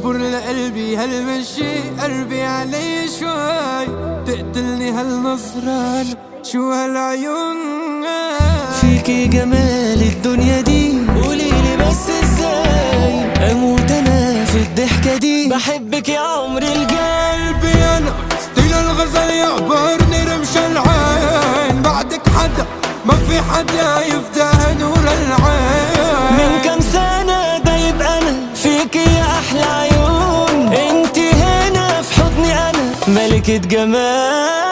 يقبر لقلبي هالمشي، قلبي علي شوي، تقتلني هالنظرة، شو هالعيون. فيكي جمال الدنيا دي، قوليلي بس ازاي اموت انا في الضحكة دي. بحبك يا عمري الجاي. قلبي انا ستيل الغزل يعبرني رمش العين، بعدك حدا ما في حدا يفتح نور العين. من كام سنة ده يبقى انا فيكي يا احلى عيون، انتي هنا في حضني انا ملكة جمال.